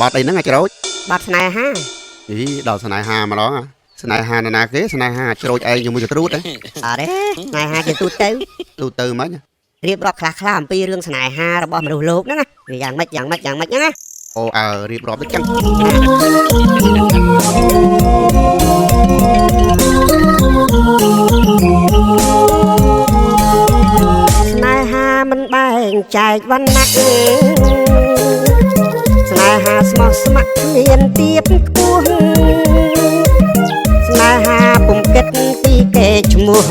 បទអីហ្នឹងអាចរូច បទស្នេហា អីដល់ស្នេហាម្ដងហ៎ស្នេហានរណាគេស្នេហាច្រូចឯងជាមួយកត្រួតហ៎ អត់ទេស្នេហាជាទូទៅ ទូទៅមិញ រៀបរាប់ខ្លះខ្លះអំពីរឿងស្នេហារបស់មនុស្សលោកហ្នឹងណាវាយ៉ាងម៉េចយ៉ាងម៉េចយ៉ាងម៉េចហ្នឹងណា អូអើរៀបរាប់ទៅចឹង ស្នេហាមិនបែងចែកវណ្ណៈស្នេហាស្មោះស្ម័គ្រគ្មានទៀបខ្ពស់ស្នេហាពុំគិតពីគេឈ្មោះ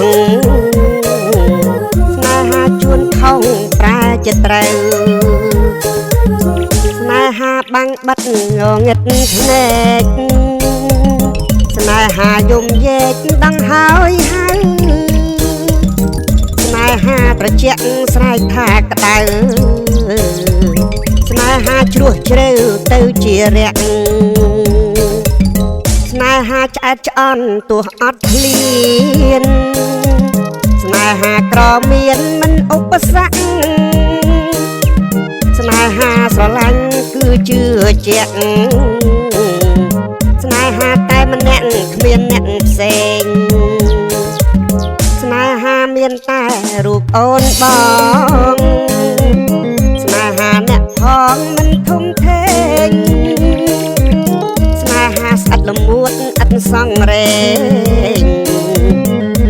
ស្នេហាជួនខំប្រែចិត្តត្រូវស្នេហាបាំងបិទងងឹតភ្នែកស្នេហាយំយែកដឹងហើយហើយស្នេហាត្រជាក់ស្រែកថាក្តៅស្នេហាជ្រោះជ្រៅទៅជារះស្នេហាឆ្អែតឆ្អន់ទោះអត់ឃ្លានស្នេហាក្រមានមិនឧបសគ្គស្នេហាស្រឡាញ់គឺជឿជាក់ស្នេហាតែម្នាក់គ្មានអ្នកផ្សេងស្នេហាមានតែរូបអូនបងស្នេហាអ្នកផងមិនធំធេងស្នេហាស្អិតល្មួតឥតសង្រេង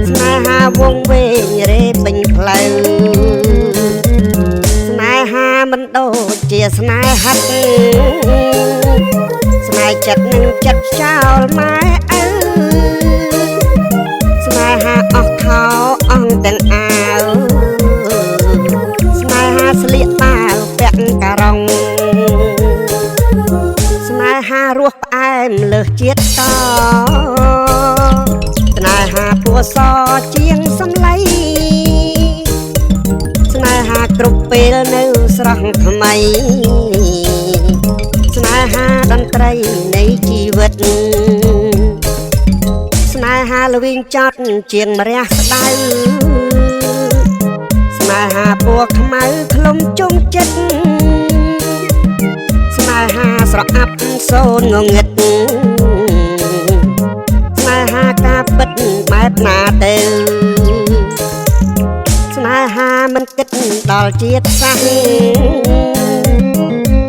ស្នេហាវងវែងរេពេញផ្លូវស្នេហាមិនដូចជាស្នេហិតស្នេហ៍ចិត្តនឹងចិត្តចោលម៉ែឪស្នេហាអស់ខោអស់ទាំងអាវស្នេហាស្លៀកបាវពាក់ការ៉ុងស្នេហារសផ្អែមលើសជាតិតស្នេហាពណ៌សជាងសំឡីស្នេហាគ្រប់ពេលនៅស្រស់ថ្មីស្នេហាតន្ត្រីនៃជីវិតស្នេហាល្វីងចត់ជាងម្រះស្ដៅស្នេហាពណ៌ខ្មៅក្លុំជុំចិត្តស្នេហាស្រអាប់សូនងងឹតស្នេហាការពិតបែបណាទៅស្នេហាមិនគិតដល់ជាតិសាសន៍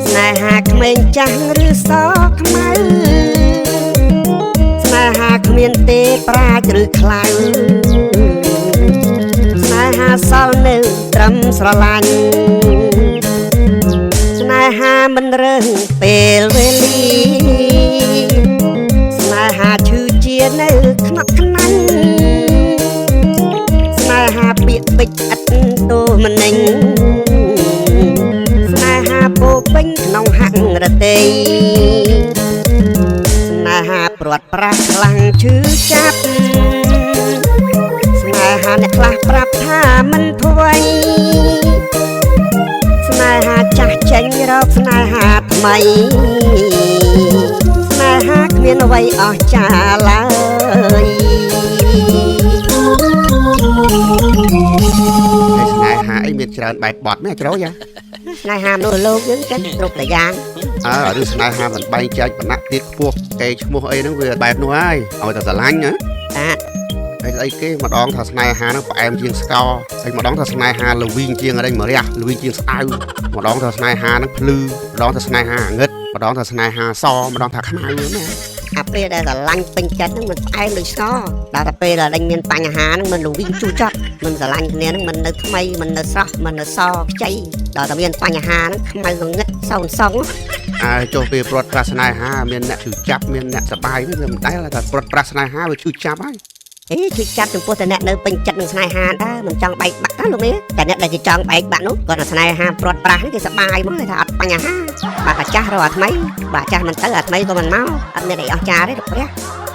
ស្នេហាក្មេងចាស់ឬសខ្មៅស្នេហាគ្មានទេប្រាជ្ញឬខ្លៅស្នេហាសល់នៅត្រឹមស្រឡាញ់ស្នេហាមិនរើសពេលវេលាស្នេហាឈឺជានៅខ្នក់ខ្នាញ់ស្នេហាពាក្យពេចន៍ឥតទោមនិញស្នេហាពោពេញក្នុងហង្រតីស្នេហាព្រាត់ប្រាសខ្លាំងឈឺចាប់ស្នេហាអ្នកខ្លះប្រាប់ថាមិនថ្វីស្នេហាចាស់ចេញរកស្នេហាថ្មីស្នេហាគ្មានអ្វីអស្ចារ្យឡើយ ហើយស្នេហាអីមានច្រើនបែបបទមែនអាចរូចហ៎ ស្នេហាមនុស្សលោកយើងចឹងគ្រប់តែយ៉ាង អើរឿងស្នេហាមិនបែងចែកវណ្ណៈទៀតខ្ពស់គេឈ្មោះអីហ្នឹងវាបែបនោះហើយឲ្យតែស្រឡាញ់ណា បាទ ហើយស្អីគេម្ដងថាស្នេហាហ្នឹងផ្អែមជាងស្ករហើយម្ដងថាស្នេហាល្វីងជាងអរិញម្រះល្វីងជាងស្អៅម្ដងថាស្នេហាហ្នឹងភ្លឺម្ដងថាស្នេហាងឹតម្ដងថាស្នេហាសម្ដងថាខ្មៅណា អាពេលដែលស្រឡាញ់ពេញចិត្តហ្នឹងមិនផ្អែមដូចស្ករដល់តែពេលដែលមានបញ្ហាហ្នឹងមិនលវិញជូរចត់មិនស្រឡាញ់គ្នាហ្នឹងមិននៅថ្មីមិននៅស្រស់មិននៅសខ្ចីដល់តែមានបញ្ហាហ្នឹងខ្មៅងងឹតសោនសង អើចុះពេលព្រាត់ប្រាសស្នេហាមានអ្នកឈឺចាប់មានអ្នកសប្បាយវាមិនដែលតែព្រាត់ប្រាសស្នេហាវាឈឺចាប់ហើយ អេឈឺចាប់ចំពោះតែអ្នកនៅពេញចិត្តនឹងស្នេហាតើមិនចង់បែកបាក់តើលោកនេះតែអ្នកដែលគេចង់បែកបាក់នោះគាត់តែស្នេហាព្រាត់ប្រាសហ្នឹងគេសប្បាយមកគេថាអត់បញ្ហាបាទអាចាស់រកអាថ្មីបាទអាចាស់មិនទៅអាថ្មីក៏មិនមកអត់មានអីអស្ចារ្យទេលោកព្រះ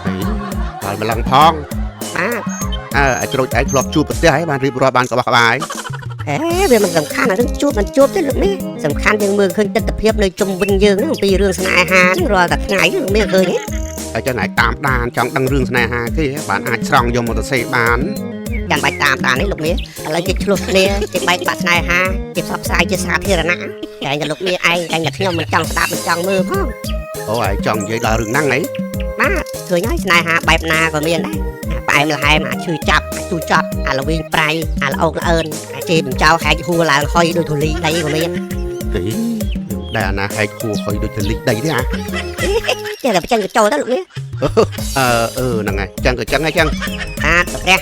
ហីដល់ម្លឹងផង បាទ អើអាចរូចឯងធ្លាប់ជួបប្រទេសហើយបានរៀបរាប់បានក្បោះក្បាយ អេវាមិនសំខាន់អារឿងជួបមិនជួបទេលោកនេះសំខាន់យើងមើលឃើញទិដ្ឋភាពនៅជុំវិញយើងហ្នឹងអំពីរឿងស្នេហាហ្នឹងរាល់តែថ្ងៃលោកមានឃើញទេ ហើយចឹងឯងតាមដានចង់ដឹងរឿងស្នេហាគេបានអាចស្រង់យកមកទៅសេបាន ចាំបាច់តាមដាននេះលោកមាឥឡូវគេឆ្លោះគ្នាគេបែកបាក់ស្នេហាគេផ្សព្វផ្សាយជាសាធារណៈតែងតែលោកមាឯងតែងតែខ្ញុំមិនចង់ស្ដាប់មិនចង់មើលផង អូឯងចង់និយាយដល់រឿងហ្នឹងអី បាទឃើញហើយស្នេហាបែបណាក៏មានដែរអាផ្អែមល្ហែមអាឈឺចាប់អាជូរចត់អាល្វីងប្រៃអាល្អោកល្អឿនអាជេរបញ្ចោហែកហួរឡើងហុយដូចធូលីដីក៏មាន ទេដែលអាណាហែកហួរហុយដូចទៅលិចដីទេអា ចេះតែបញ្ចេញបញ្ចូលទៅលោកមា អឺអឺហ្នឹងហើយចឹងក៏ចឹងហើយចឹង បាទលោកព្រះ